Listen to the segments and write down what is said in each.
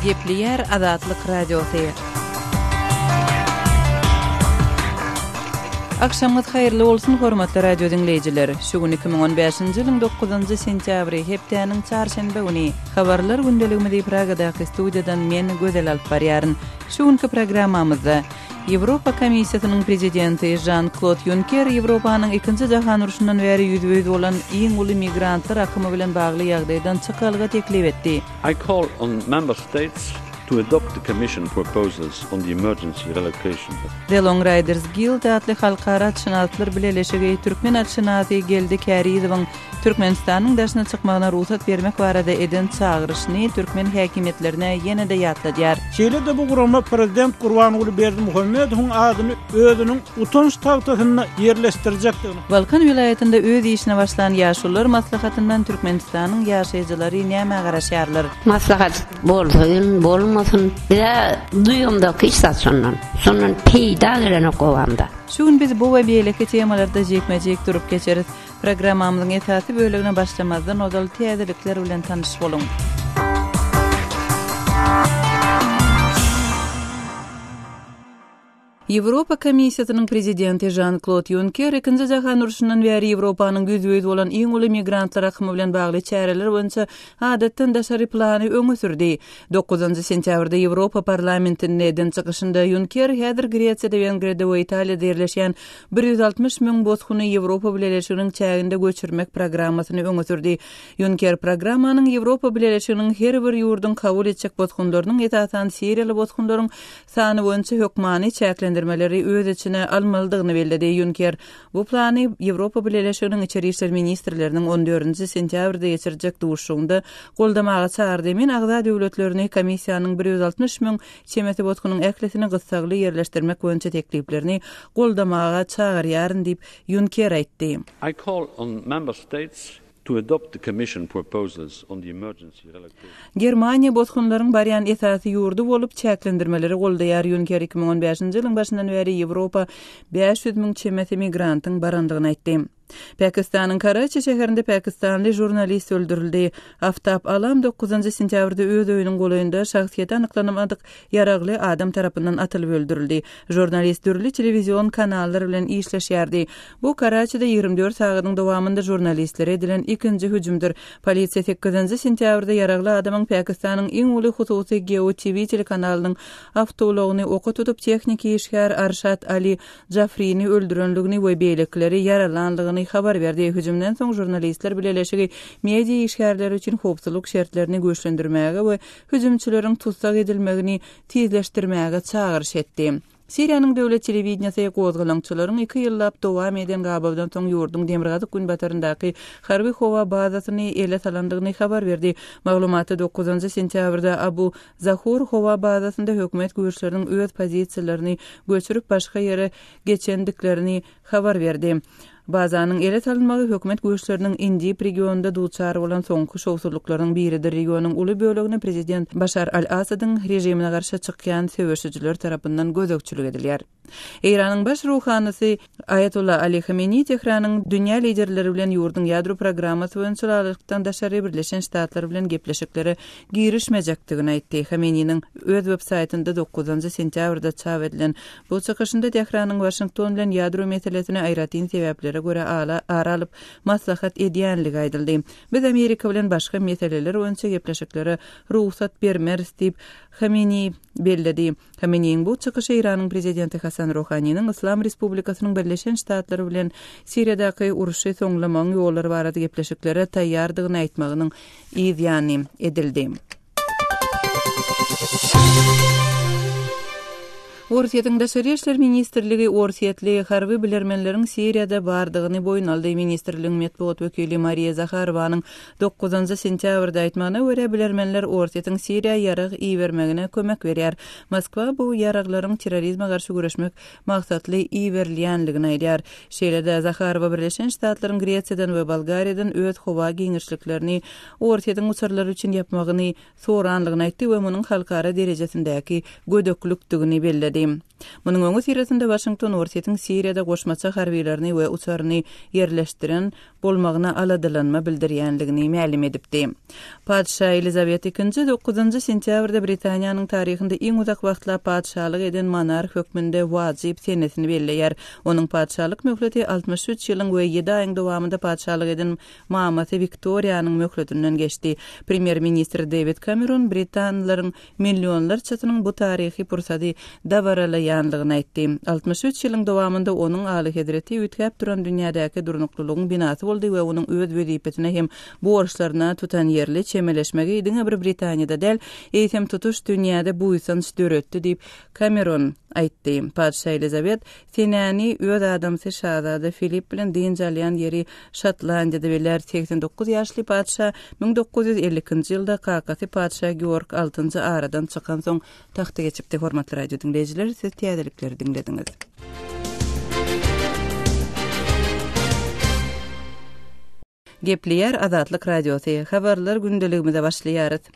Gepleýär Azatlyk Radiosy. Agşamyňyz haýyrly bolsun, hormatly radio diňleýjiler! Şu gün 2015-nji ýylyň 9-njy sentýabry, hepdäniň çarşenbe güni. Habarlar gündeligimizi Pragadaky studiýadan men, Gözel alyp barýaryn. Şu günki programmamyzda Ýewropa Komissiýasynyň prezidenti Žan-Klod Ýunker Ýewropanyň Ikinji jahan urşundan bäri ýüzbe-ýüz bolan iň uly migrantlar akymy bilen bagly ýagdaýdan çykalga teklip etdi. I call on Member States to adopt the Commission proposals on the emergency relocation of. The Long Riders Guild atly halkara atşynaslar bileleşigi türkmen atşynasy Geldi Kärizowyň Türkmenistanyň daşyna çykmagyna rugsat bermek barada eden çagyryşyny türkmen häkimiýetlerine ýene-de ýatladýar. Şeýle-de bu gurama prezident Gurbanguly Berdimuhamedowyň adyny özüniň utanç tagtasynda ýerleşdirjekdigini. Balkan welaýatynda öz işine başlan Ýaşulular maslahatyndan Türkmenistanyň ýaşaýjylary nämä garaşýarlar? Maslahat bolsun, bolmasyn, biz-ä duýamzok hiç zat şondan. Şondan peýda gelenok obamda. Şu gün biz bu we beýleki temalarda jikme-jik durup geçeris. Programmamyzyň esasy bölegine başlamazdan ozal täzelikler bilen tanyş boluň. Ýewropa Komissiýasynyň prezidenti Žan-Klod Ýunker Ikinji jahan urşundan bäri Ýewropanyň ýüzbe-ýüz bolan iň uly migrantlar akymy bilen bagly çäreler boýunça adatdan daşary plany öňe sürdi. Dokuzynjy sentýabrda Ýewropa Parlamentinde eden çykyşynda Ýunker häzir Gresiýada, Wengriýada we Italiýada ýerleşýän 160 müň bosguny Ýewropa Bileleşiginiň çäginde göçürmek programmasyny öňe sürdi. Ýunker programmanyň Ýewropa Bileleşiginiň her bir ýurduň kabul etjek bosgunlarynyň, esasan siriýaly bosgunlaryň sany boýunça hökmany çäklendirmeleri öz içine almalydygyny belledi. Ýunker bu plany Ýewropa Bileleşiginiň içeri işler ministrleriniň on dördünji sentýabrda geçirjek duşuşygynda goldamaga çagyrdy. Men agza döwletlerini Komissiýanyň 160 müň çemesi bosgunyň ählisini gyssagly ýerleşdirmek boýunça tekliplerini goldamaga çagyrýaryn diýip, Ýunker aýtdy. I call on Member States to adopt the Commission proposals on the emergency relocation. Germaniýa bosgunlaryň barýan esasy ýurdy bolup, çäklendirmeleri goldaýar. Ýunker 2015-nji ýylyň başyndan bäri Ýewropa 500 müň çemesi migrantyň barandygyny aýtdy. Pakistanyň Karaçi şäherinde pakistanly žurnalist öldürildi. Aftab Alam dokuzynjy sentýabrda öz öýüniň golaýynda şahsyýeti anyklanmadyk ýaragly adam tarapyndan atylyp öldürildi. Žurnalist dürli telewizion kanallar bilen işleşýärdi. Bu Karaçide 24 sagadyň dowamynda žurnalistlere edilen ikinji hüjümdir. Polisiýa sekizinji sentýabrda ýaragly adamyň Pakistanyň iň uly hususy Geo TV telekanalynyň awtoulagyny oka tutup, tehniki işgär Arşad Ali Jafrini öldürenligini we beýlekileri ýaralanlygyny habar berdi. Hüjümden soň Žurnalistler bileleşigi media işgärleri üçin howpsuzlyk şertlerini güýçlendirmäge we hüjümçileriň tussag edilmegini tizleşdirmäge çagyryş etdi. Siriýanyň döwlet telewideniýesi gozgalaňçylaryň iki ýyllap dowam eden gabawdan soň ýurduň demirgazyk-günbataryndaky harby howa bazasyny ele salandygyny habar berdi. Maglumatda dokuzynjy sentýabrda Abu Zahur howa bazasynda hökümet güýçleriniň öz pozisiýalaryny göçürip başga ýere geçendiklerini habar berdi. Bazanyň ele salynmagy hökümet güýçleriniň Indib regionynda duçar bolan soňky şowsuzlyklarynyň biridir. Regionyň uly bölegine prezident Başar al-Asadyň režimine garşy çykýan söweşijiler tarapyndan gözegçilik edilýär. Eýranyň baş ruhanysy Aýatolla Ali Hameniý Tehranyň dünýä liderleri bilen ýurduň ýadro programmasy boýunça ylalaşykdan daşary Birleşen Ştatlar bilen gepleşiklere girişmejekdigini aýtdy. Hameniniň öz web saýtynda dokuzynjy sentýabrda çap edilen bu çykyşynda Tehranyň Waşington bilen ýadro meselesini aýratyn sebäplere görä ara alyp maslahat edýänligi aýdyldy. Biz Amerika bilen başga meseleler boýunça gepleşiklere rugsat bermeris diýip, Hameniý belledi. Hameneýiň bu çykyşy Eýranyň prezidenti Hasan Ruhaniniň Yslam Respublikasynyň Birleşen Ştatlary bilen Siriýadaky urşy soňlamagyň ýollary barada gepleşiklere taýýardygyny aýtmagynyň yz ýany edildi. Orsýetiň Daşary işler ministrligi orsýetli harby bilermenleriň Siriýada bardygyny boýun aldy. Ministrligiň metbugat wekili Mariýa Zaharowanyň Dokuzynjy sentýabrda aýtmagyna görä, bilermenler Orsýetiň Siriýa ýarag ibermegine kömek berýär. Moskwa bu ýaraglaryň terrorizme garşy göreşmek maksatly iberilýänligini aýdýar. Şeýle-de, Zaharowa Birleşen Ştatlaryň Gresiýadan we Bolgariýadan öz howa giňişliklerini Orsýetiň uçarlary üçin ýapmagyny soranlygyny aýtdy we munuň halkara derejesindäki gödeklikdigini belledi. aýtdy. Munuň öňüsyrasynda Waşington Orsýetiň Siriýada goşmaça harbylaryny we uçaryny ýerleşdiren bolmagyna aladalanma bildirýändigini mälim edipdi. Patyşa Elizabet ikinji dokuzynjy sentýabrda Britaniýanyň taryhynda iň uzak wagtlap patyşalyk eden monarh hökmünde wajyp senesini belleýär. Onuň patyşalyk möhleti 63 ýylyň we ýedi aýyň dowamynda patyşalyk eden mamasy Wiktoriýanyň möhletinden geçdi. Premýer-ministr Dewid Kameron britanlaryň millionlarçasynyň bu taryhy pursady dabaralaýanlygyny aýtdy. 63 ýylyň dowamynda onuň Alyhezreti üýtgäp duran dünýädäki durnuklylygyň binasy boldy we onuň öz wezipesine hem borçlaryna tutanýerli çemeleşmegi diňe bir Britaniýada däl, eýsem tutuş dünýäde buýsanç döretdi diýip, Kameron aýtdy. Patyşa Elizabet Senäni öz adamsy şazada Filip bilen dynç alýan ýeri Şotlandiýada bellär. 89 ýaşly patyşa 1952-nji ýylda kakasy patyşa Georg Altynjy aradan çykansoň tagta geçipdi. Hormatly radio diňleýjiler, siz täzelikleri diňlediňiz. Gepleýär Azatlyk Radiosy, Habarlar gündeligimize başlaýarys.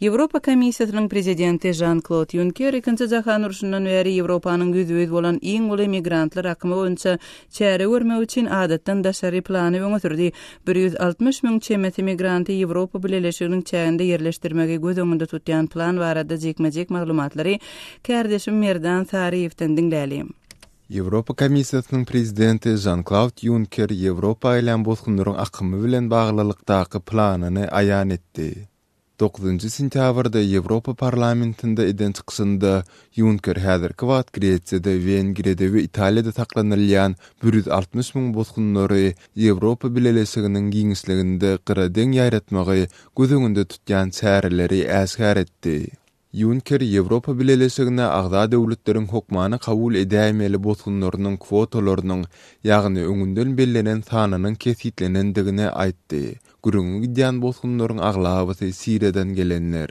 Ýewropa Komissiýasynyň Prezidenti Žan-Klod Ýunker Ikinji jahan urşundan bäri Ýewropanyň ýüzbe-ýüz bolan iň uly migrantlar akymy boýunça çäre görmek üçin adatdan daşary plany öňe sürdi. 160 müň çemesi migranty Ýewropa Bileleşiginiň çäginde ýerleşdirmegi göz öňünde tutýan plan barada jikme-jik maglumatlary kärdeşim Merdan Saryýewden diňläli. Ýewropa Komissiýasynyň Prezidenti Žan-Klaud Ýunker Ýewropa gelýän bosgunlaryň akymy bilen baglylykdaky planyny aýan etdi. Dokuzynjy sentýabrda Ýewropa Parlamentinde eden çykyşynda Ýunker häzirki wagt Gresiýada, Wengriýada we Italiýada saklanylýan 160 müň bosgunlary Ýewropa Bileleşiginiň giňişliginde gyradeň ýaýratmagy göz öňünde tutýan çäreleri äşgär etdi. Ýunker Ýewropa Bileleşigine agza döwletleriň hokmany kabul edäýmeli bosgunlarynyň kwotalarynyň, ýagny öňünden bellenen sanynyň kesgitlenendigini aýtdy. Gürrüňi gidýän bosgunlaryň aglabasy Siriýadan gelenler.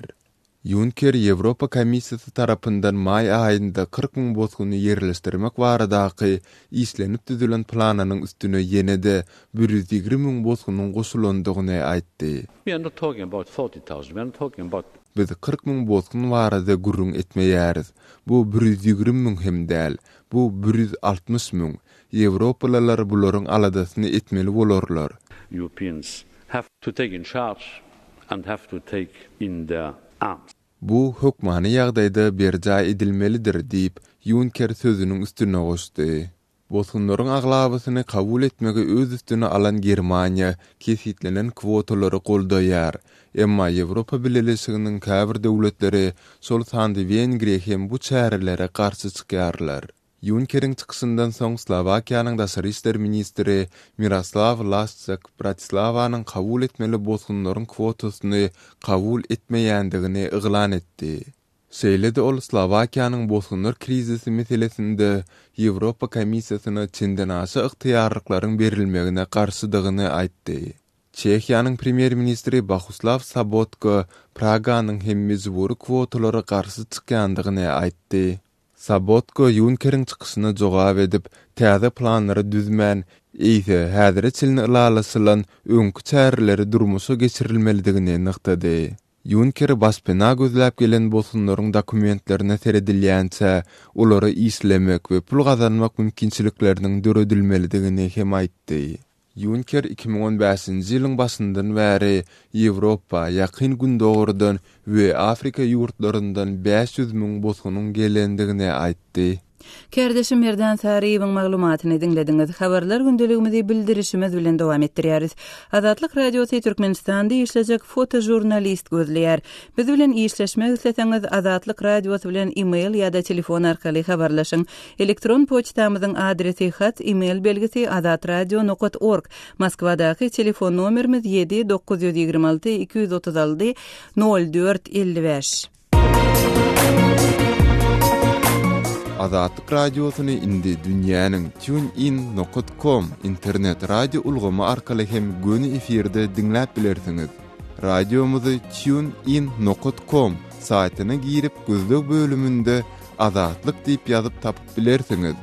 Ýunker Ýewropa Komissiýasy tarapyndan maý aýynda 40 müň bosguny ýerleşdirmek baradaky işlenip düzülen planynyň üstüne ýene-de 120 müň bosgunyň goşulandygyny aýtdy. We are not talking about 40,000, we are not talking about Biz 40 müň bosgun barada gürrüň etmeýäris. Bu 120 müň hem däl. Bu 160 müň. Ýewropalylar bularyň aladasyny etmeli bolarlar. Europeans have to take in charge and have to take in their arms. Bu hökmany ýagdaýda berjaý edilmelidir diýip, Ýunker sözüniň üstüne goşdy. Bosgunlaryň aglabasyny kabul etmegi öz üstüne alan Germaniýa kesgitlenen kwotalary goldaýar. Emma Ýewropa Bileleşiginiň käbir döwletleri, şol sanda Wengriýa hem bu çärelere garşy çykýarlar. Ýunkeriň çykyşyndan soň Slowakiýanyň daşary işler ministri Miroslaw Laşçak Bratislawanyň kabul etmeli bosgunlaryň kwotasyny kabul etmeýändigini yglan etdi. Şeýle-de ol Slowakiýanyň bosgunlar krizisi meselesinde Ýewropa Komissiýasyna çendenaşa ygtyýarlyklaryň berilmegine garşydygyny aýtdy. Çehiýanyň premýer-ministri Bohuslaw Sobotka Praganyň hem mejbury kwotalara garşy çykýandygyny aýtdy. Sobotka Ýunkeriň çykyşyna jogap edip, täze planlary düzmän, eýse, häzire çenli ylalaşylan öňki çäreleri durmuşa geçirilmelidigini nygtady. Ýunker başpena gözläp gelen bosgunlaryň dokumentlerine seredilýänçä, olara işlemek we pul gazanmak mümkinçilikleriniň döredilmelidigini hem aýtdy. Ýunker 2015-nji ýylyň başyndan bäri Ýewropa, Ýakyn Gündogardan we Afrika ýurtlaryndan 500 müň bosgunyň gelendigini aýtdy. Kärdeşim Merdan Saryýewiň maglumatyny diňlediňiz. Habarlar gündeligimizi bildirişimiz bilen dowam etdirýäris. Azatlyk Radiosy Türkmenistanda işlejek fotožurnalist gözleýär. Biz bilen işleşmek isleseňiz, Azatlyk Radiosy bilen e-mail ýa-da telefon arkaly habarlaşyň. Elektron poçtamyzyň adresi hat, e-mail belgisi azatradio nokat org. Moskwadaky telefon nomerimiz 7 926 236 04 55. Azatlyk Radiosyny indi dünýäniň TuneIn nokat kom internet radio ulgamy arkaly hem göni efirde diňläp bilersiňiz. Radiomyzy TuneIn nokat kom saýtyna girip gözleg bölüminde Azatlyk diýip ýazyp tapyp bilersiňiz.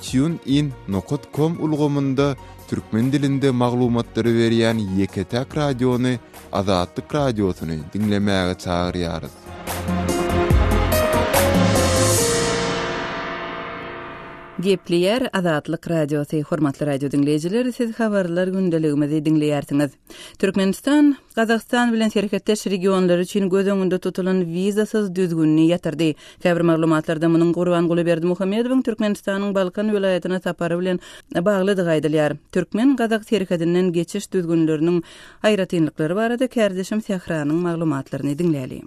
TuneIn nokat kom ulgamynda türkmen dilinde maglumatlary berýän ýeke-täk radiony Azatlyk Radiosyny diňlemäge çagyrýarys. Gepleýär Azatlyk Radiosy, Hormatly radio diňleýjiler, siz habarlar gündeligimizi diňleýärsiňiz. Türkmenistan Gazagystan bilen serhetdeş regionlar üçin göz öňünde tutulan wizasyz düzgünini ýatyrdy. Käbir maglumatlarda munuň Gurbanguly Berdimuhamedowyň Türkmenistanyň Balkan welaýatyna sapary bilen baglydygy aýdylýar. Türkmen-gazak serhedinden geçiş düzgünleriniň aýratynlyklary barada kärdeşim Sähranyň maglumatlaryny diňläli.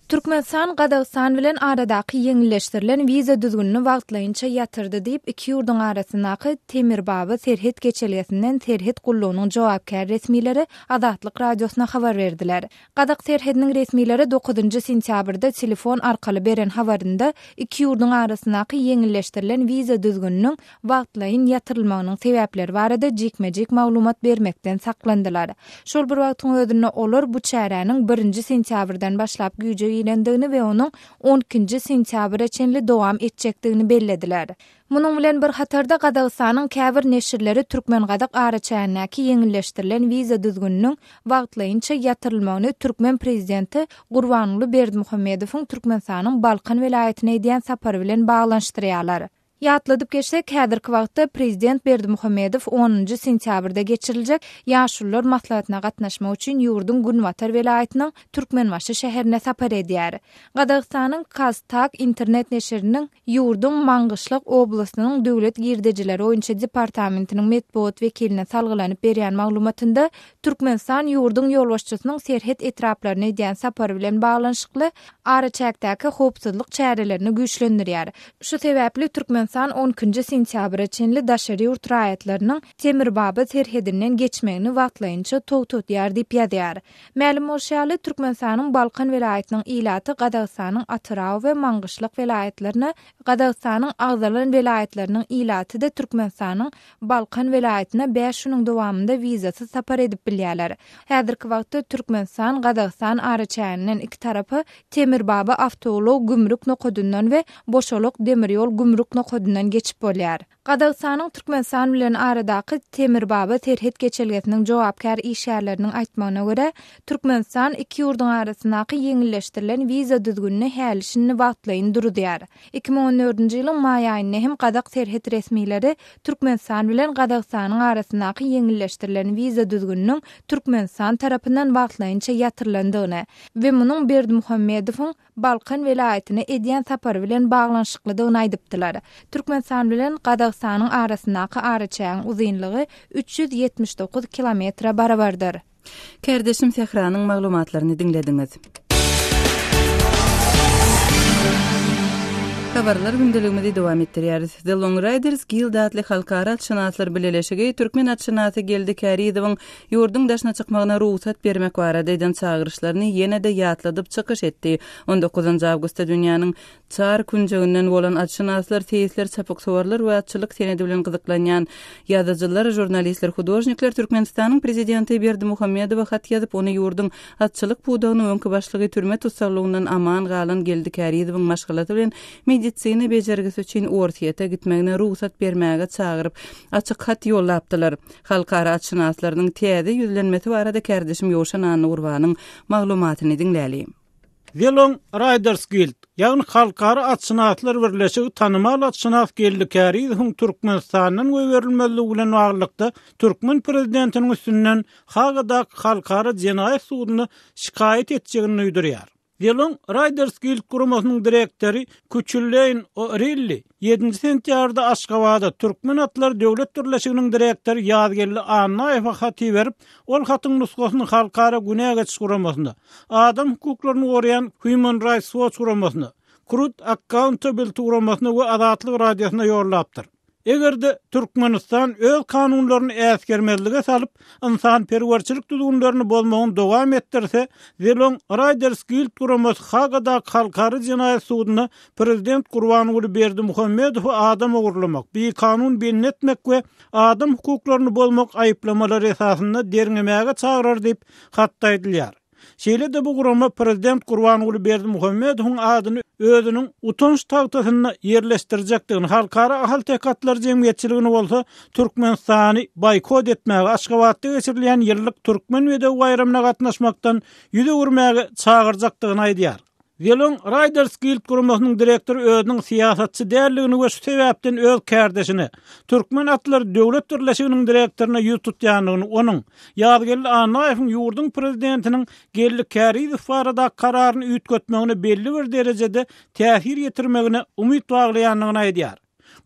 Türkmenistan Gazagystan bilen aradaky ýeňilleşdirilen wiza düzgünini wagtlaýynça ýatyrdy diýip, iki ýurduň arasyndaky Temirbaba serhet geçelgesinden serhet gullugynyň jogapkär resmileri Azatlyk Radiosyna habar berdiler. Gazak serhediniň resmileri dokuzynjy sentýabrda telefon arkaly beren habarynda iki ýurduň arasyndaky ýeňilleşdirilen wiza düzgüniniň wagtlaýyn ýatyrylmagynyň sebäpleri barada jikme-jik maglumat bermekden saklandylar. Şol bir wagtyň özünde olar bu çäräniň birinji sentýabrdan başlap güýje girendigini we onuň on ikinji sentýabra çenli dowam etjekdigini bellediler. Munuň bilen bir hatarda Gazagystanyň käbir neşirleri türkmen-gazak araçägindäki ýeňilleşdirilen wiza düzgüniniň wagtlaýynça ýatyrylmagyny türkmen prezidenti Gurbanguly Berdimuhamedowyň Türkmenistanyň Balkan welaýatyna edýän sapary bilen baglanyşdyrýarlar. Ýatladyp geçsek, häzirki wagtda prezident Berdimuhamedow onunjy sentýabrda geçiriljek Ýaşulular maslahatyna gatnaşmak üçin ýurduň günbatar welaýatynyň Türkmenbaşy şäherine sapar edýär. Gazagystanyň KazTAG internet neşiriniň ýurduň Maňgyşlak oblastynyň döwlet girdejileri boýunça departamentiniň metbugat wekiline salgylanyp berýän maglumatynda, Türkmenistan ýurduň ýolbaşçysynyň serhet etraplaryna edýän sapary bilen baglanyşykly araçäkdäki howpsuzlyk çärelerini güýçlendirýär. Şu sebäpli Türkmenistan on ikinji sentýabra çenli daşary ýurt raýatlarynyň Temirbaba serhedinden geçmegini wagtlaýynça togtatýar diýip ýazýar. Mälim bolşy ýaly, Türkmenistanyň Balkan welaýatynyň ilaty Gazagystanyň Atyrau we Maňgyşlak welaýatlaryna, Gazagystanyň agzalan welaýatlarynyň ilaty-da Türkmenistanyň Balkan welaýatyna bäş günüň dowamynda wizasyz sapar edip bilýärler. Häzirki wagtda Türkmenistan, Gazagystan araçäginden iki tarapa Temirbaba awtoulag gümrük nokadyndan we Boşalak demir ýol gümrük nokadyndan geçip bolýar. Gazagystanyň Türkmenistan bilen aradaky Temirbaba serhet geçelgesiniň jogapkär işgärleriniň aýtmagyna görä, Türkmenistan iki ýurduň arasyndaky ýeňilleşdirilen wiza düzgünini häli-şindi wagtlaýyn duruzýar. 2014-nji ýylyň maý aýynda hem gazak serhet resmileri Türkmenistan bilen Gazagystanyň arasyndaky ýeňilleşdirilen wiza düzgüniniň Türkmenistan tarapyndan wagtlaýynça ýatyrylandygyny we munuň Berdimuhamedowyň Balkan welaýatyna edýän sapary bilen baglanyşyklydygyny aýdypdylar. Türkmenistan bilen Gazagystanyň arasyndaky araçägiň uzynlygy 379 kilometre barabardyr. Kärdeşim Sähranyň maglumatlaryny diňlediňiz. Habarlar gündeligimizi dowam etdirýäris. The Long Riders Guild atly halkara atşynaslar bileleşigi türkmen atşynasy Geldi Kärizowyň ýurduň daşyna çykmagyna rugsat bermek barada eden çagyryşlaryny ýene-de ýatladyp çykyş etdi. On dokuzynjy awgustda dünýäniň Çar künjeginden bolan atşynaslar, seýisler, çapyksuwarlar we atçylyk senedi bilen gyzyklanýan ýazyjylar, žurnalistler, hudožnikler Türkmenistanyň Prezidenti Berdimuhamedowa hat ýazyp, ony ýurduň atçylyk pudagynyň öňki başlygy, türme tussaglygyndan aman galan Geldi Kärizowyň maşgalasy bilen medisina bejergisi üçin Orsýete gitmegine rugsat bermäge çagyryp, açyk hat ýollapdylar. Halkara atşynaslarynyň täze ýüzlenmesi barada kärdeşim Ýowşan Annagurbanyň maglumatyny diňläli. The Long Riders Guild, ýagny Halkara atşynaslar birleşigi tanymal atşynas Geldi Kärizowyň Türkmenistandan goýberilmezligi bilen baglylykda türkmen prezidentiniň üstünden Hagadaky Halkara jenaýat sudunda şikaýat etjegini duýdurýar. The Long Riders Guild guramasynyň direktory Küçülleýn O'Rilli Ýedinji sentýabrda Aşgabatda Türkmen atlary döwlet birleşiginiň direktory Ýazgeldi Annaýewe hat iberip, ol hatyň nusgasyny Halkara günä geçiş guramasyna, adam hukuklaryny goraýan Human Rights Watch guramasyna, Truth Accountability guramasyna we Azatlyk Radiosyna ýollapdyr. Eger-de Türkmenistan öz kanunlaryny äsgermezlige salyp, ynsanperwerçilik düzgünlerini bozmagyny dowam etdirse, The Long Riders Guild guramasy Hagadaky Halkara jenaýat sudunda prezident Gurbanguly Berdimuhamedowy adam ogurlamak, bikanun bendi etmek we adam hukuklaryny bozmak aýyplamalary esasynda derňemäge çagyrar diýip, hatda aýdylýar. Şeýle-de bu gurama prezident Gurbanguly Berdimuhamedowyň adyny özüniň utanç tagtasynda ýerleşdirjekdigini, Halkara ahalteke atlary jemgyýetçiligini bolsa Türkmenistany boýkot etmäge, Aşgabatda geçirilýän ýyllyk Türkmen bedewi baýramyna gatnaşmakdan ýüz öwürmäge çagyrjakdygyny aýdýar. Zelon Riders Guild guramasynyň direktory özüniň syýasatçy däldigini we şu sebäpden öz kärdeşine, Türkmen atlary döwlet birleşiginiň direktoryna ýüz tutýandygyny, onuň, Ýazgeldi Annaýewiň ýurduň prezidentiniň Geldi Kärizow baradaky kararyny üýtgetmegine belli bir derejede täsir ýetirmegine umyt baglaýandygyny aýdýar.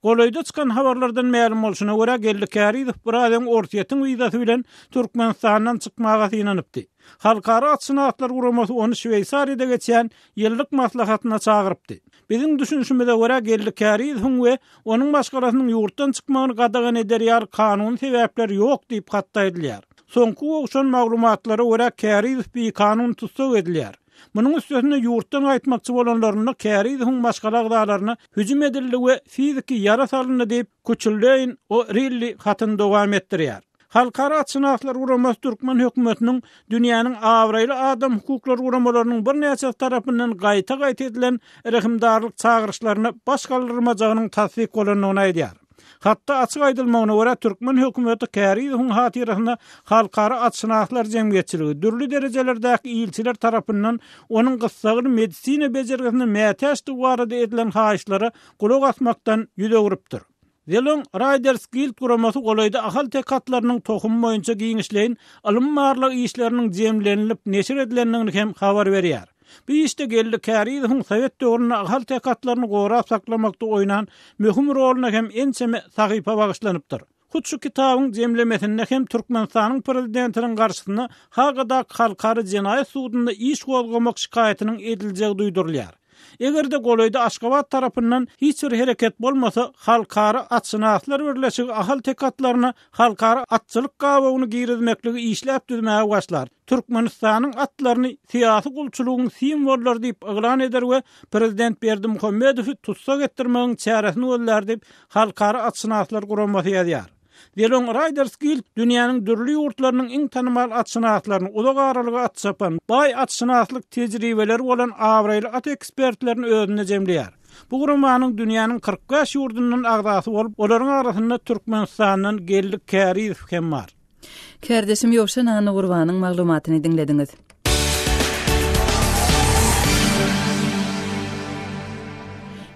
Golaýda çykan habarlardan mälim bolşuna görä, Geldi Kärizow biraz öň Orsýetiň wizasy bilen Türkmenistandan çykmaga synanypdy. Halkara atşynaslar guramasy ony Şweýsariýada geçýän ýyllyk maslahatyna çagyrypdy. Biziň düşünişimize görä, Geldi Kärizowyň we onuň maşgalasynyň ýurtdan çykmagyny gadagan eder ýaly kanuny sebäpler ýok diýip, hatda aýdylýar. Soňky gowşan maglumatlara görä, Kärizow bikanun tussag edilýär. Munuň üstesine ýurtdan gaýtmakçy bolanlarynda Kärizowyň maşgala agzalaryna hüjüm edildi we fiziki ýara salyndy diýip, Kuçulleýn O'Rilli hatyny dowam etdirýär. Halkara atşynaslar guramasy türkmen hökümetiniň dünýäniň abraýly adam hukuklary guramalarynyň birnäçesi tarapyndan gaýta-gaýta edilen rehimdarlyk çagyryşlaryna baş galdyrmajagynyň tassyk bolandygyny aýdýar. Hatda açyk aýdylmagyna görä, türkmen hökümeti Kärizowyň hatyrasyna halkara atşynaslar jemgyýetçiligi, dürli derejelerdäki ilçiler tarapyndan onuň gyssagly medisina bejergisine mätäçdigi barada edilen haýyşlara gulak asmakdan ýüz öwrüpdir. Zelon Riders Guild guramasy golaýda ahalteke atlarynyň tohumy boýunça giňişleýin ylmy-barlag işleriniň jemlenilip neşir edilendigini hem habar berýär. Bu işde Geldi Kärizowyň sowet döwründe ahalteke atlaryny gorap saklamakda oýnan möhüm roluna hem ençeme sahypa bagyşlanypdyr. Hut şu kitabyň jemlemesinde hem Türkmenistanyň Prezidentiniň garşysyna Hagadaky Halkara jenaýat sudunda iş gozgamak şikaýatynyň ediljegi duýdurylýar. Eger-de golaýda Aşgabat tarapyndan hiç bir hereket bolmasa, Halkara atşynaslar birleşigi ahalteke atlaryna halkara atçylyk gabawyny girizmekligi işläp düzmäge başlar. Türkmenistanyň atlaryny syýasy gulçulygyň simwollary diýip yglan eder we prezident Berdimuhamedowy tussag etdirmegiň çäresini gözlär diýip, Halkara atşynaslar guramasy ýazýar. The Long Riders Guild dünýäniň dürli ýurtlarynyň iň tanymal atşynaslaryny, uzak aralyga at çapan, baý atşynaslyk tejribeleri bolan abraýly at ekspertlerini özünde jemleýär. Bu guramanyň dünýäniň 45 ýurdundan agzasy bolup, olaryň arasynda Türkmenistandan Geldi Kärizow hem bar. Kärdeşim Ýowşan Annagurbanyň maglumatyny diňlediňiz.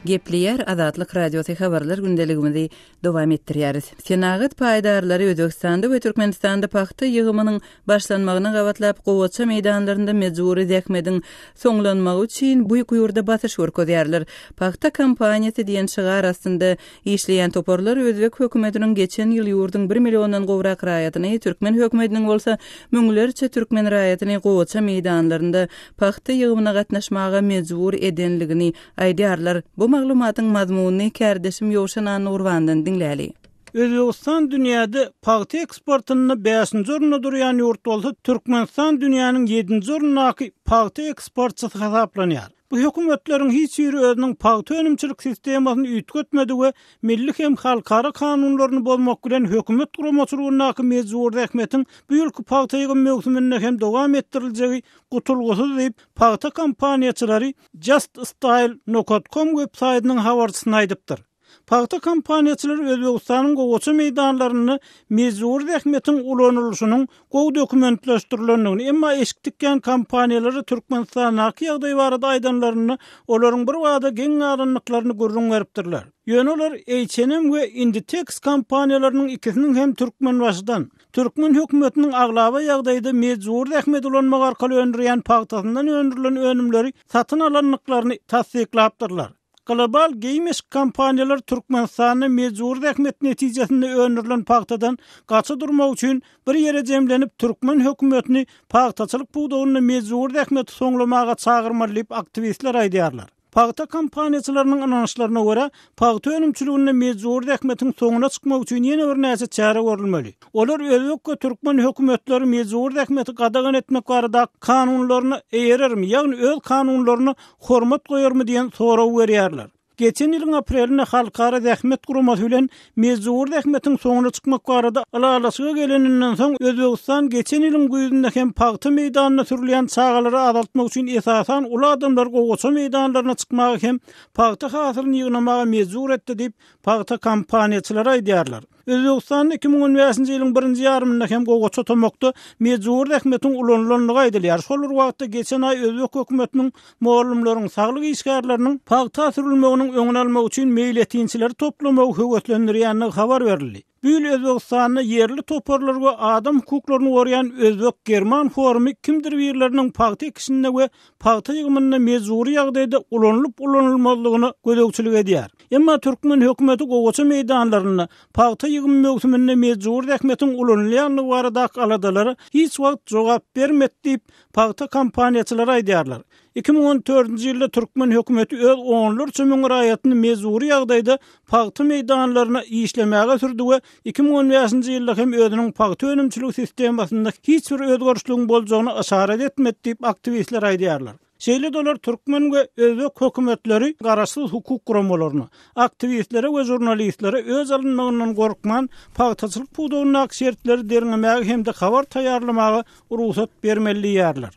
Gepleýär Azatlyk Radiosy habarlar gündeligimizi dowam etdirýäris. Senagat paýdarlary Özbegistanda we Türkmenistanda pagta ýygymynyň başlanmagyna gabatlap gowaça meýdanlarynda mejbury zähmediň soňlanmagy üçin bu ýurda basyş görkezýärler. Pagta kampaniýasy diýen şygar astynda Işleýän toparlar özbek hökümetiniň geçen ýyl ýurduň bir milliondan gowrak raýatyny, türkmen hökümetiniň bolsa müňlerçe türkmen raýatyny gowaça meýdanlarynda pagta ýygymyna gatnaşmaga mejbur edenligini aýdýarlar. Bu maglumatyň mazmunyny kärdeşim Ýowşan Annagurbandan diňläli. Özbegistan dünýäde pagta eksportynda bäşinji orunda durýan ýurt bolsa, Türkmenistan dünýäniň ýedinji orundaky pagta eksportçysy hasaplanýar. Bu hökümetleriň hiç biri özüniň pagta önümçilik sistemasyny üýtgetmedi we milli hem halkara kanunlaryny bozmak bilen hökümet guramaçylygyndaky mejbury zähmetiň bu ýylky pagta ýygym möwsüminde hem dowam etdiriljegi gutulgysyz diýip, pagta kompaniýaçylary JustStyle nokat kom websaýtynyň habarçysyna aýdypdyr. Pagta kompaniýaçylary Özbegistanyň gowaça meýdanlarynda mejbury zähmetiň ulanylyşynyň gowy dokumentleşdirilendigini, emma eşik tikýän kompaniýalara Türkmenistandaky ýagdaý barada aýdanlarynda, olaryň birbada geň galandyklaryny gürrüň beripdirler. Ýöne olar H&M we Inditex kompaniýalarynyň ikisiniň hem Türkmenbaşydan, türkmen hökümetiniň aglaba ýagdaýda mejbury zähmet ulanmak arkaly öndürýän pagtasyndan öndürilen önümleri satyn alandyklaryny tassyklapdyrlar. Global geýim-eşik kompaniýalary Türkmenistanda mejbury zähmet netijesinde öndürilen pagtadan gaça durmak üçin bir ýere jemlenip, türkmen hökümetini pagtaçylyk pudagynda mejbury zähmeti soňlamaga çagyrmaly diýip, aktiwistler aýdýarlar. Pagta kompaniýaçylarynyň ynançlaryna görä, pagta önümçiliginde mejbury zähmetiň soňuna çykmak üçin ýene birnäçe çäre görülmeli. Olar özbek we türkmen hökümetleri mejbury zähmeti gadagan etmek barada kanunlaryna eýerermi, ýagny öz kanunlaryna hormat goýarmy diýen soragy berýärler. Geçen ýylyň aprelinde Halkara zähmet guramasy bilen mejbury zähmetiň soňuna çykmak barada ylalaşyga geleninden soň, Özbegistan geçen ýylyň güýzünde hem pagta meýdanynda sürülýän çagalary azaltmak üçin esasan uly adamlary gowaça meýdanlaryna çykmaga hem pagta hasylyny ýygnamaga mejbur etdi diýip, pagta kompaniýaçylary aýdýarlar. Özbegistanda 2015-nji ýylyň birinji ýarymynda hem gowaça tomakda mejbury zähmetiň ulanylandygy aýdylýar. Şol bir wagtda, geçen aý özbek hökümetiniň mugallymlaryň, saglyk işgärleriniň pagta sürülmeginiň öňüni almak üçin meýletinçileri toplamagy höweslendirýändigi habar berildi. Bu ýyl Özbegistanda ýerli toparlar we adam hukuklaryny goraýan özbek-german forumy kimdir birleriniň pagta ekişinde we pagta ýygymynda mejbury ýagdaýda ulanylyp-ulanylmazlygyna gözegçilik edýär. Emma türkmen hökümeti gowaça meýdanlarynda pagta ýygymy möwsüminde mejbury zähmetiň ulanylýandygy baradaky aladalara hiç wagt jogap bermedi diýip, pagta kompaniýaçylary aýdýarlar. 2014-nji ýylda türkmen hökümeti öz onlarça müň raýatyny mejbury ýagdaýda pagta meýdanlaryna işlemäge sürdi we 2015-nji ýylda hem özüniň pagta önümçiligi sistemasynda hiç bir özgerişligiň boljagyna yşarat etmedi diýip, aktiwistler aýdýarlar. Şeýle-de olar türkmen we özbek hökümetleri garaşsyz hukuk guramalaryna, aktiwistlere we žurnalistlere öç alynmagyndan gorkman, pagtaçylyk pudagyndaky şertleri derňemäge hem-de habar taýýarlamaga rugsat bermeli diýýärler.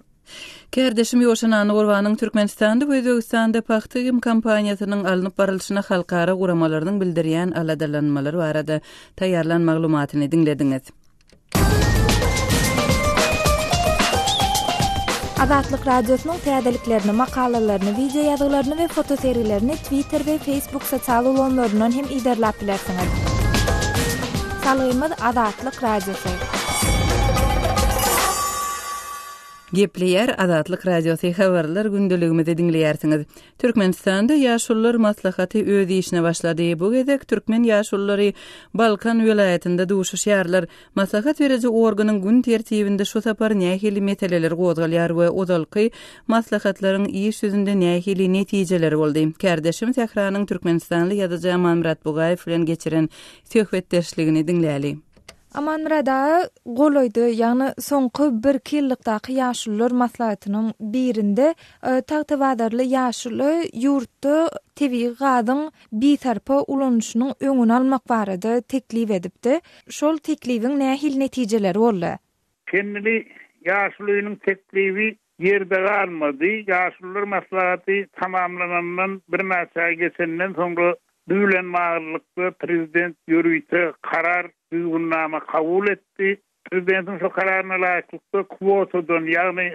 Kärdeşim Ýowşan Annagurbanyň Türkmenistanda we Özbegistanda pagta ýygym kampaniýasynyň alnyp barlyşyna halkara guramalarynyň bildirýän aladalanmalary barada taýýarlan maglumatyny diňlediňiz. Azatlyk Radiosynyň täzeliklerini, makalalaryny, wideo ýazgylaryny we fotosergilerini Twitter we Facebook sosial ulgamlaryndan hem yzarlap bilersiňiz. Salgymyz Azatlyk Radiosy. Gepleýär Azatlyk Radiosy habarlar gündeligimizi diňleýärsiňiz. Türkmenistanda Ýaşulular maslahaty öz işine başlady. Bu gezek türkmen ýaşululary Balkan welaýatynda duşuşýarlar. Maslahat beriji organyň gün tertibinde şu sapar nähili meseleler gozgalýar we ozalky maslahatlaryň iş ýüzünde nähili netijeleri boldy? Kärdeşim Sähranyň türkmenistanly ýazyjy Amanmyrat Bugaýew bilen geçiren söhbetdeşligini diňläli. Amanmyrat aga golaýda, ýagny soňky birki ýyllykdaky ýaşulular maslahatynyň birinde tagtabazarly ýaşuly ýurtda tebigy gazyň bisarpa ulanyşynyň öňüni almak barada teklip edipdi. Şol teklibiň nähili netijeleri boldy? Kendini ýaşulynyň teklibi ýerde galmady. Ýaşulular maslahaty tamamlanandan birnäçe aý geçenden soňra bu bilen baglylykda prezident ýörite karar, düzgünnama kabul etdi. Prezidentiň şol kararyna laýyklykda kwotadan, ýagny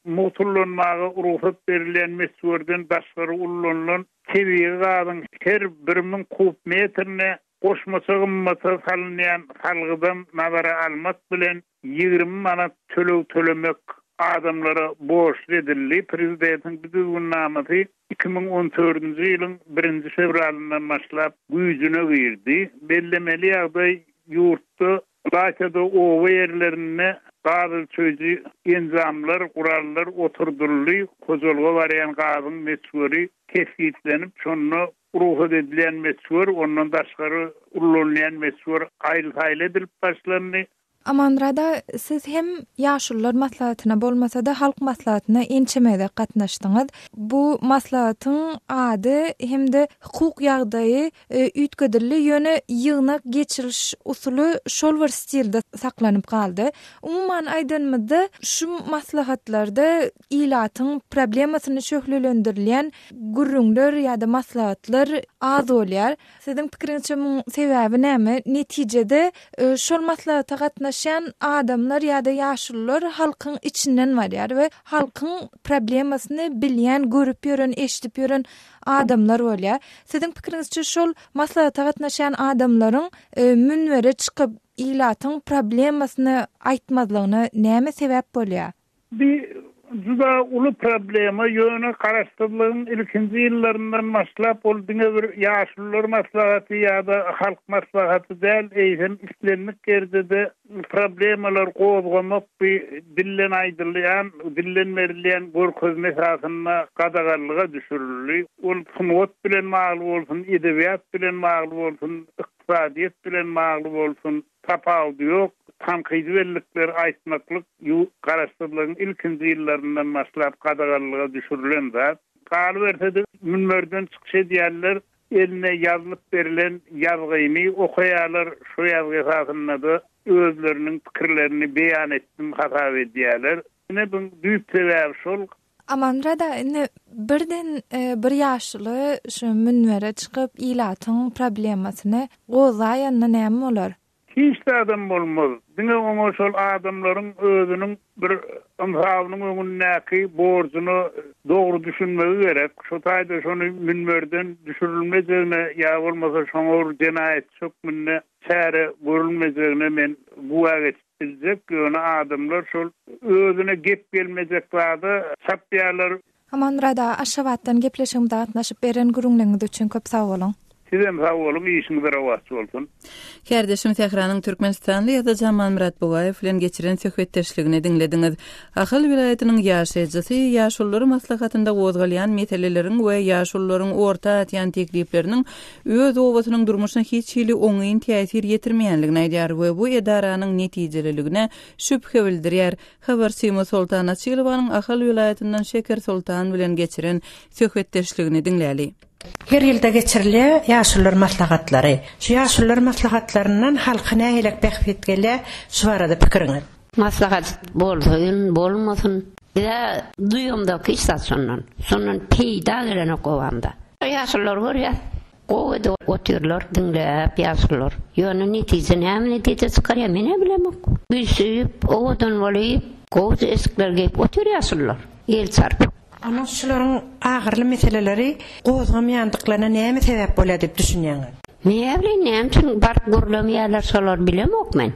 mugt ullanmaga rugsat berilýän möçberden daşgary ullanylan tebigy gazyň her 1000 kub metrine goşmaça gymmata salynýan salgydam nazara almak bilen 20 manat töleg tölemek adamlara borçly edildi. Prezidentiň bu düzgünnamasy 2014-nji ýylyň birinji fewralyndan başlap güýjüne girdi. Bellemeli ýagdaý, ýurtda, ylaýta-da oba ýerlerinde gaz ölçeýji enjamlar, gurallar oturdyldy, hojalyga barýan gazyň möçberi kesgitlenip, şonda rugsat edilýän möçber, ondan daşgary ullanylýan möçber aýyl-saýyl edilip başlandy. Amanmyrat aga, siz hem Ýaşulular maslahatyna bolmasa-da, Halk maslahatyna ençeme gezek gatnaşdyňyz. Bu maslahatyň ady hem-de hukuk ýagdaýy üýtgedildi, ýöne ýygnak geçiriş usuly şol bir stilde saklanyp galdy. Umuman aýdanymyzda, şu maslahatlarda ilatyň problemasyny şöhlelendirilýän gürrüňler ýa-da maslahatlar az bolýar. Siziň pikiriňizçe muň sebäbi näme? Netijede şol maslahata gatnaşýan adamlar ýa-da ýaşulular halkyň içinden barýar we halkyň problemasyny bilýän, görüp ýören, eşidip ýören adamlar bolýar. Siziň pikiriňizçe şol maslahata gatnaşýan adamlaryň münbere çykyp ilatyň problemasyny aýtmazlygyna näme sebäp bolýar? Bi juda uly problema, ýöne garaşsyzlygyň ilkinji ýyllaryndan başlap ol diňe bir Ýaşulular maslahaty ýa-da Halk maslahaty däl, eýsem islendik ýerde-de problemalar gozgamak bi dilden aýdylýan, dilden berilýän görkezme esasynda gadaganlyga düşürildi. Ol sungat bilen bagly bolsun, edebiýat bilen bagly bolsun, ykdysadyýet bilen bagly bolsun, Tapawudy ýok, tankydy bellikleri aýtmaklyk ýurt Garaşsyzlygyň ilkinji ýyllaryndan başlap gadaganlyga düşürilen zat. Galyberse-de, münberden çykyş edýänler eline ýazylyp berlen ýazgyny okaýarlar, şo ýazgy esasynda-da özleriniň pikirlerini beýan etdim hasap edýärler. Ine, buň düýp sebäbi şol. Amanmyrat aga, indi Birden bir ýaşuly şu münbere çykyp ilatyň problemasyny gozgaýanda näme bolar? Hiç zadam bolmaz. Diňe oňa şol adamlaryň özüniň bir ynsabynyň öňündäki borjuna dogry düşünmegi gerek. Şo taýda şony münberden düşürilmejegine ýa bolmasa şoňa bir jenaýatçy hökmünde çäre görülmejegine men güwä geçip biljek. Ýöne adamlar şol özüne gep gelmejek zada çapýarlar. Amanmyrat aga Aşgabatdan gepleşigimize gatnaşyp beren gürrüňleriňiz üçin köp sag boluň. Sizem sag boluň işiňiz rowaç bolsun. Kärdeşim Sähranyň türkmenistanly ýazyjy Amanmyrat Bugaýew bilen geçiren söhbetdeşligini diňlediňiz. Ahal welaýatynyň ýaşaýjysy ýaşulular maslahatynda gozgalýan meseleleriň we ýaşulularyň orta atýan teklipleriniň öz obasynyň durmuşyna hiç hili oňyn täsir ýetirmeýänligini aýdýar we bu edaranyň netijeliligine şübhe bildirýär. Habarçymyz Soltan Açylowanyň Ahal welaýatyndan Şeker Soltan bilen geçiren söhbetdeşligini diňläli. Her ýylda geçirilýär ýaşulular maslahatlary. Şu ýaşulular maslahatlaryndan halka nähilek bähbit gelýär, şu barada pikiriňiz? Maslahat bolsyn, bolmasyn, biz-ä duýamzok hiç zat şondan. Şondan peýda gelenok obamda. Ýaşululary görýäs. Gowy edip otyrlar diňläp ýaşulylar. Ýöne netije näme netije çykarýar menä bilemok. Üýşüp, owadan bolyp, gowja eşikler geýip otyr ýaşulylar. El çarpyp. Onda şularyň agyrly meseleleri gozgamaýandyklaryna näme sebäp bolýar diýip düşünýäňiz? Näbileýin näme üçin baryp gürlemeýärler şolary bilemok men.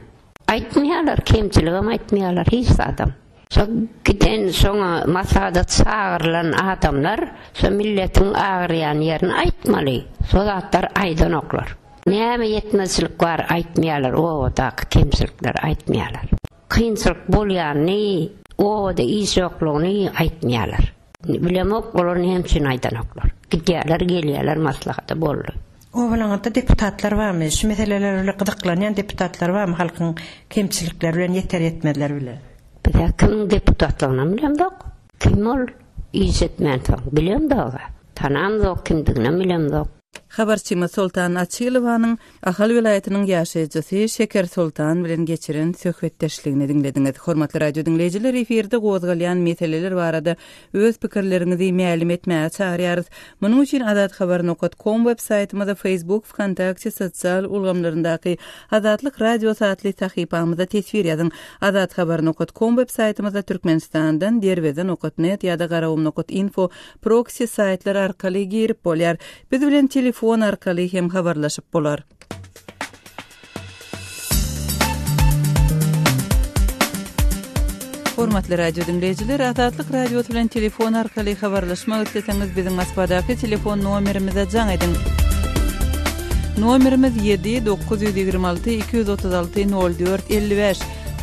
Aýtmaýarlar kemçiligem aýtmaýarlar hiç zadam. Şo giden şoňa maslahata çagyrylan adamlar şo milletiň agyrýan ýerini aýtmaly. Şo zatlary aýdanoklar. Näme ýetmezçilik bar aýtmaýarlar obadaky kemçilikleri aýtmaýarlar. Kynçylyk bolýanyny obada iş ýoklugyny aýtmaýarlar. Bilemok olar näme üçin aýdanoklar. Gidýärler gelýärler maslahata boldy. Obalaňyzda deputatlar barmy? Şu meseleler bilen gyzyklanýan deputatlar barmy halkyň kemçilikleri bilen ýeter ýetmezleri bilen? Bizä kimiň deputatlygynam bilemzok. Kim ol? Iş etmänsoň bilemzog-a. Tanamzok kimdiginem bilemzok. Habarçymyz Soltan Açylowanyň Ahal welaýatynyň ýaşaýjysy Şeker Soltan bilen geçiren söhbetdeşligini diňlediňiz. Hormatly radio diňleýjiler, efirde gozgalýan meseleler barada öz pikirleriňizi mälim etmäge çagyrýarys. Munuň üçin azathabar nokat kom web saýtymyza, Facebook, Wkontakte sosial ulgamlaryndaky Azatlyk Radiosy atly sahypamyza teswir ýazyň. Azathabar nokat kom web saýtymyza Türkmenistandan Derweze nokat net ýa-da Garagum nokat info proksi saýtlar arkaly girip bolýar. Biz bilen telefon arkaly hem habarlaşyp bolar. Hormatly radio diňleýjiler, Azatlyk Radiosy bilen telefon arkaly habarlaşmak isleseňiz, biziň Moskwadaky telefon nomerimize jaň ediň. Nomerimiz 7 926 236 04 55.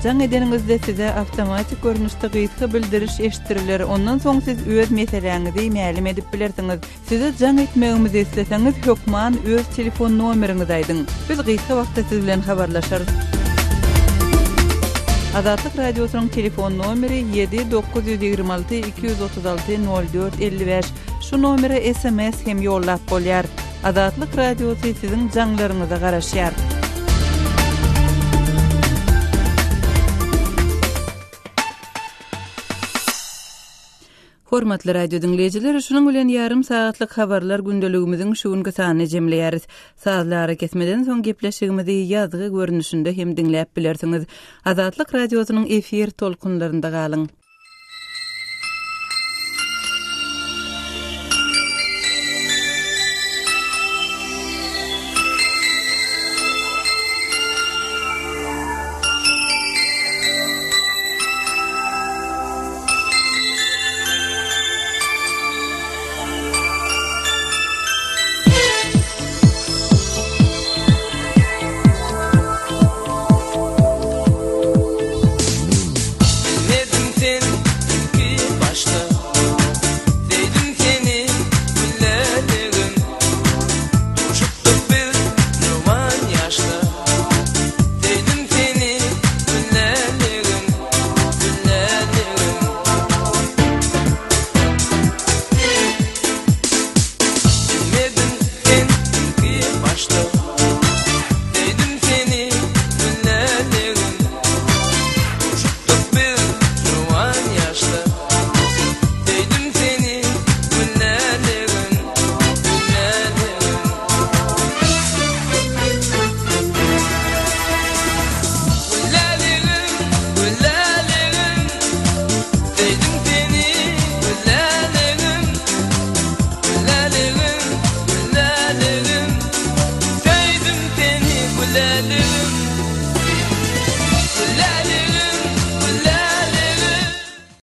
Jaň edeniňizde size awtomatik görnüşde gysga bildiriş eşitdiriler. Ondan soň siz öz meseläňizi mälim edip bilersiňiz. Size jaň etmegimizi isleseňiz hökman öz telefon nomeriňizi aýdyň. Biz gysga wagtda siz bilen habarlaşarys. Azatlyk Radiosynyň telefon nomeri 7 926 236 04 55. Şu nomere sms hem ýollap bolýar. Azatlyk Radiosy siziň jaňlaryňyza garaşýar. Hormatly radio diňleýjiler, şunuň bilen ýarym sagatlyk habarlar gündeligimiziň şu günki sanyny jemleýäris. Sazly arakesmeden soň gepleşigimizi ýazgy görnüşinde hem diňläp bilersiňiz. Azatlyk Radiosynyň efir tolkunlarynda galyň!